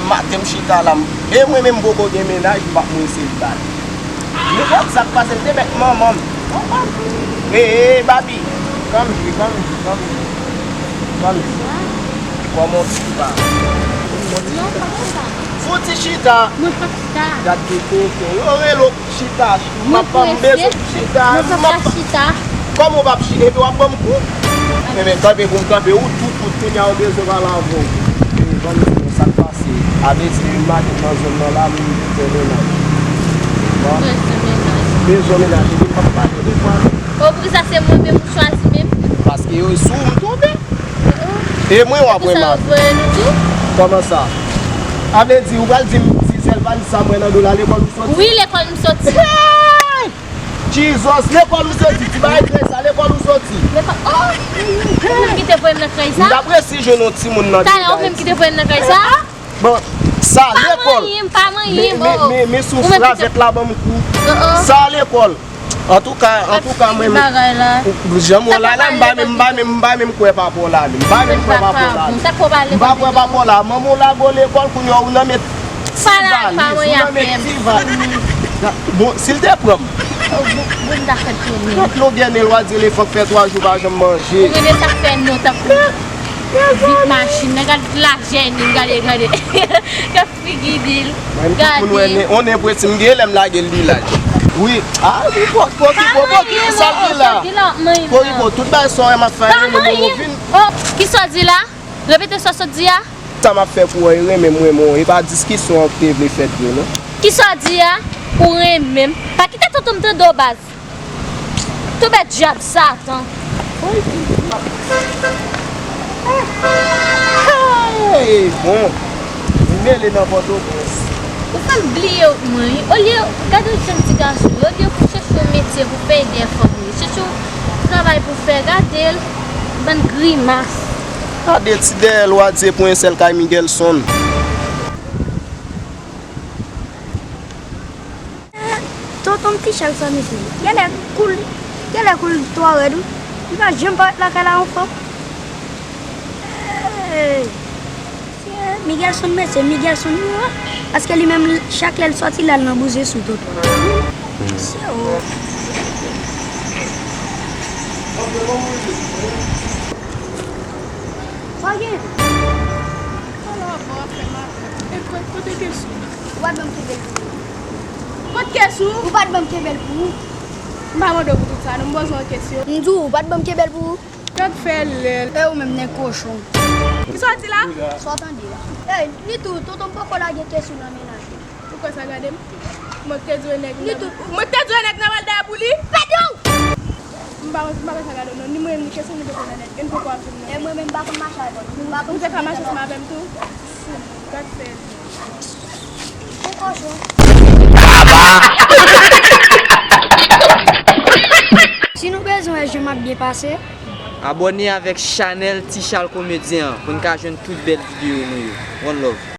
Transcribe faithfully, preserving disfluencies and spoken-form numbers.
Maten m chita la, m, e mwen menm m poko gen mennaj, m p ap mouri selibatè. Nou konn sa k pase, m te mèt manman m. Konprann? E, e, Babi. Kòmsi, kòmsi, kòmsi. Kòmsi. Kòman w chita? Fouti chita. Gad de koken. Yo rele w chita. M ap, m bezwen chita. M ap chita. Kòman w p ap chita? Epi w ap ban m kou? Enben, kanpe pou m kanpe. Ou tou kout, kounye a ou bezwen pale avè w. E, ban m di nou sa k pase. A vle di, yon maten nan zòn nan la, m bezwen mennaj. Bon. Bezwen mennaj. Bezwen mennaj. Epi m ap pale de kwa. O, pou sa se mwen menm ou chwazi menm? Paske yo sou m tonbe. E mwen w ap wè m ap. Kòman sa? A vle di, ou pral di m, Dizèl pa di sa mwen nan do la, lekòl ou soti? Wi, lekòl m soti. Hey! Jesus, lekòl ou soti, ti bagay krèy sa, lekòl ou soti? Lekòl, oh! Ou menm ki te voye m nan krèy sa? M t ap resi jwenn yon timoun nan degaj. Talè, ou menm ki te voye m nan krèy sa? Bon, sa lekòl. Pa manyen m, pa manyen m, oh. Men, men, men, men sou fravèt la ban m kou. Sa lekòl. Antouka, antouka, mwen menm, jan m wè w la, la, m pa menm, m pa menm, m pa menm kwè papa w la, menm. M pa menm kwè papa w la, menm. M pa kwè papa w la. Manman w lage w lekòl, kounye a ou nan men ti valiz, ou nan men ti valiz. Bon, si l te pran m. Gad longè nen l, w a di elefan k fè twa jou pa janm manje. Ou rele sa k fè non tankou vit machin nan, gad lajè nen, gade, gade. Figi di l. Mwen, tout moun wè nen, on nen pwenti, m gen lè m lage l li laj. Wi. Ah, Pokipo, Pokipo, Pokipo, sa l gen la? Pokipo, tout bagay sa w wè m ap fè, renmen m, ou vin. Oh, kisa w di la? Repete sa w sot di a. Sa m ap fè pou w, e renmen m, renmen w. E pa diskisyon an w te vle fèt vre, non. Kisa w di a? Ou renmen m. Pa kite tonton m tande w, baz. Toubèt dyab Satan. Hey, bon. Li mele nan Pòtoprens. Ou fè m bliye mwen, wi. Olye, gade yon jèn ti gason, olye pou chèche yon metye pou fè dèyè fanm li. Chèche yon travay pou fè, gade l, bann grimas. Gade ti dèyè l, w a di e pou yon sèl kay Miguelson. Tonton m ti chal sa, mesye. Genlè kou l, genlè kou l twò rèd, wi. Li pa janm parèt lakay la yon fwa. Hey! Miguelson, mesye, Miguelson, wi, wi. Paske li menm, chak lè l sòti, l al nan bouzen sou Tonton. Mesye, oh. Sa gen? Ala, bon, ap fè maten. E kote, kote kesyon? Ou pa t ban m kenbe l pou ou. Kot kesyon? Ou pa t ban m kenbe l pou ou. M pa mande w pou tout sa, non, m poze w kesyon. M di w, ou pa t ban m kenbe l pou ou. Gad fè lèl. E ou menm, nèg kochon. Kisa w di la? Sa w tande la? Ey, Nitou, tonton m poko lage kesyon nan mennaj li. Ou kwè sa gade m? Mwen k te di w e nèg nan, mwen k te di w e nèg nan pral dèyè pou li? Pèdi w! M pa, m pa kwè sa gade w non. Ni mwen, ni kesyon nou te pran nan nèt. E n poko ap di m non. E mwen menm, m pa konn mache avè w. M pa konn. Ou te ka mache ansanm avè m tou? Gad fè. Ou kochon. Si nou bezwen wè jan m ap byen pase. Abòne avèk chanèl Ti Chal Komedyen an pou n ka jwenn tout bèl videyo nou yo. One love.